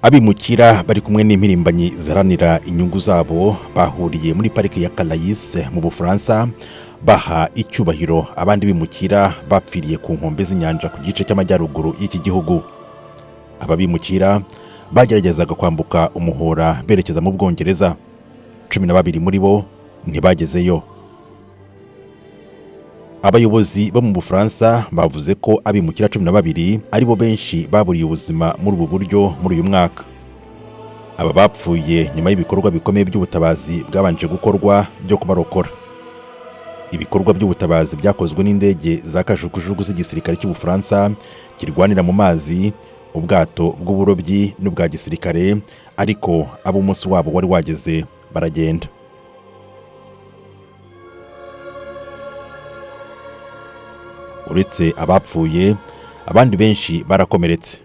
Abimukira bari kumwe n'impirimbanyi ziharanira inyungu zabo bahuriye muri parike ya Calais mu Bufaransa, baha icyubahiro abandi bimukira bapfiriye ku nkombe z'inyanja ku gice cy'amajyaruguru y'iki gihugu. Aba bimukira bageragezaga kwambuka umuhora berekeza mu Bwongereza. 12 muri bo ntibagezeyo. Abayobozi bo mu Bufaransa bavuze ko abimukira 12 ari bo benshi baburiye ubuzima muri ubu buryo muri uyu mwaka. Aba bapfuye nyuma y'ibikorwa bikomeye by'ubutabazi bwabanje gukorwa byo kubarokora. Ibikorwa by'ubutabazi byakozwe n'indege za kajugujugu z'igisirikare cy'Ubufaransa kirwanira mu mazi, ubwato bw'uburobyi n'ubwa gisirikare, ariko abo umunsi wabo wari wageze baragenda. Uretse abapfuye, abandi benshi barakomeretse.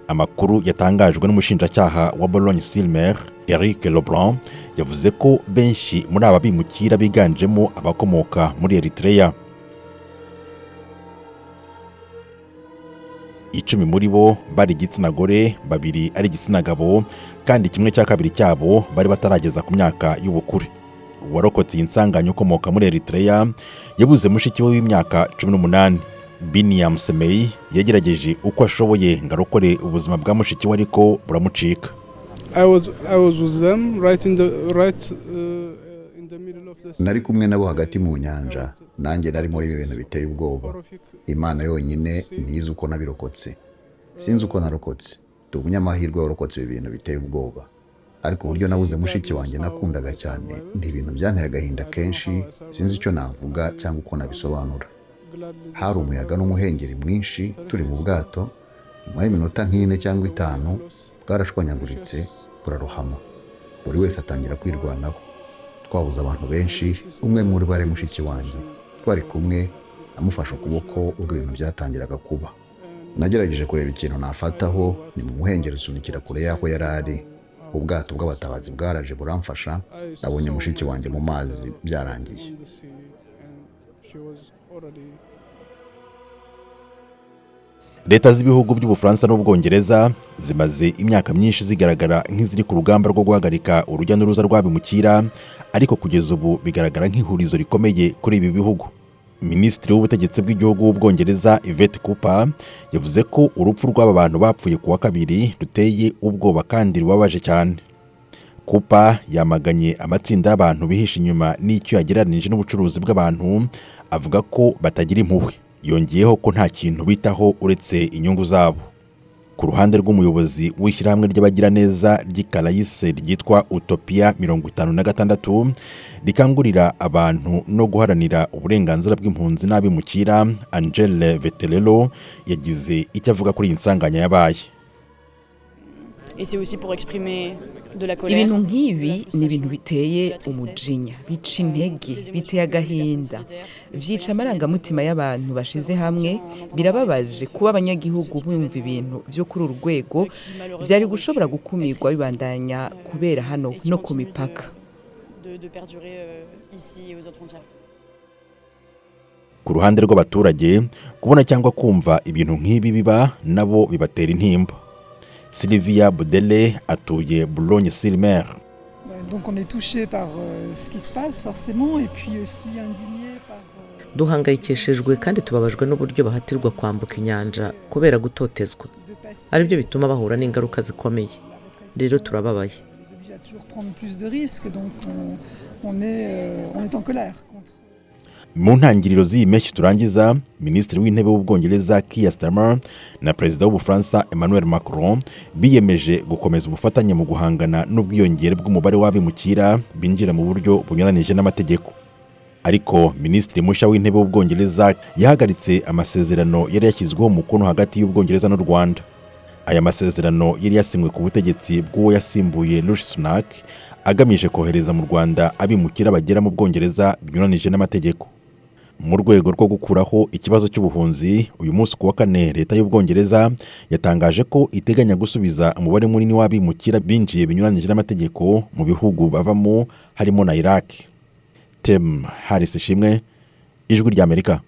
Amakuru yatangajwe n'umushinjacyaha wa Boulogne-sur-Mer, Eric Lebrun, yavuze ko benshi muri aba bimukira biganjemo abakomoka muri Eritrea. 10 muri bo bari igitsina gore, 2 ari igitsina gabo, kandi 1/2 cyabo bari batarageza ku myaka y'ubukure. Uwarokotse iyi nsanganya ukomoka muri Eritrea yabuze mushiki we w'imyaka 18. Biniam Semei yagerageje uko ashoboye ngo arokore ubuzima bwa mushiki we, ariko buramucika. I was with them right in the right in the middle of the sea. Nari kumwe nabo hagati mu nyanja, nanjye nari muri ibi bintu biteye ubwoba. Imana yonyine ntizi uko nabirokotse. Sinzi uko narokotse. Ndi umunyamahirwe warokotse ibi bintu biteye ubwoba. Ariko uburyo nabuze mushiki wanjye nakundaga cyane ni ibintu byanteye agahinda kenshi, sinzi icyo navuga cyangwa uko nabisobanura. Hari umuyaga n'umuhengeri mwinshi turi mu bwato, nyuma y'iminota nk'ine cyangwa itanu bwarashwanyaguritse burarohama. Buri wese atangira kwirwanaho. Twabuze abantu benshi, umwe muri bo ari mushiki wanjye. Twari kumwe, amufashe ukuboko ubwo ibintu byatangiraga kuba. Nagerageje kureba ikintu nafataho, ni mu muhengeri usunikira kure y'aho yari ari. Ubwato bw'abatabazi bwaraje buramfasha, nabonye mushiki wanjye mu mazi byarangiye. Leta z'ibihugu by'Ubufaransa n'Ubwongereza zimaze imyaka myinshi zigaragara nk'iziri ku rugamba rwo guhagarika urujya n'uruza rw'abimukira, ariko kugeza ubu bigaragara nk'ihurizo rikomeye kuri ibi bihugu. Minisitiri w'ubutegetsi bw'igihugu w'Ubwongereza, Yvette Cooper, yavuze ko urupfu rw'aba bantu bapfuye ku wa kabiri ruteye ubwoba kandi rubabaje cyane. Cooper yamaganye amatsinda y'abantu bihishe inyuma n'icyo yagereranije n'ubucuruzi bw'abantu, avuga ko batagira impuhwe. Yongeyeho ko nta kintu bitaho uretse inyungu zabo. Ku ruhande rw'umuyobozi w'ishyirahamwe ry'abagiraneza ry'i Calais ryitwa Utopia 56, rikangurira abantu no guharanira uburenganzira bw'impunzi n'abimukira, Angele Vetelelo, yagize icyo avuga kuri iyi nsanganya yabaye. Et c'est aussi pour exprimer de la colère. Ibintu nk'ibi ni ibintu biteye umujinya, bica intege, biteye agahinda, vyica amarangamutima y'abantu bashize hamwe. Birababaje kuba abanyagihugu bumva ibintu vyo kuri uru rwego vyari gushobora gukumirwa bibandanya kubera hano no ku mipaka. De perdurer ici et aux autres frontières. Ku ruhande rw'abaturage, kubona cyangwa kumva ibintu nk'ibi biba nabo bibatera intimba. Sylvia Budele atuye Boulogne-sur-Mer. Donc on est touché par ce qui se passe forcément et puis aussi indigné par Duhangayikishijwe kandi tubabajwe n'uburyo bahatirwa kwambuka inyanja kubera gutotezwa, aribyo bituma bahura n'ingaruka zikomeye. Rero turababaye. Les oblige à toujours prendre plus de risques, donc on est en colère contre. Mu ntangiriro z'iyi mpeshyi turangiza, Minisitiri w'Intebe w'Ubwongereza, Keir Starmer, na Perezida w'Ubufaransa, Emmanuel Macron, biyemeje gukomeza ubufatanye mu guhangana n'ubwiyongere bw'umubare w'abimukira binjira mu buryo bunyuranije n'amategeko. Ariko Minisitiri mushya w'Intebe w'Ubwongereza yahagaritse amasezerano yari yashyizweho umukono hagati y'Ubwongereza n'u Rwanda. Aya masezerano yari yasinywe ku butegetsi bw'uwo yasimbuye, Rishi Sunak, agamije kohereza mu Rwanda abimukira bagera mu Bwongereza binyuranije n'amategeko mu rwego rwo gukuraho ikibazo cy'ubuhunzi. Uyu munsi ku wa kane, leta y'Ubwongereza yatangaje ko iteganya gusubiza umubare munini w'abimukira binjiye binyuranyije n'amategeko mu bihugu bavamo, harimo na Iraq. Tem Harris Ishimwe, Ijwi ry'Amerika.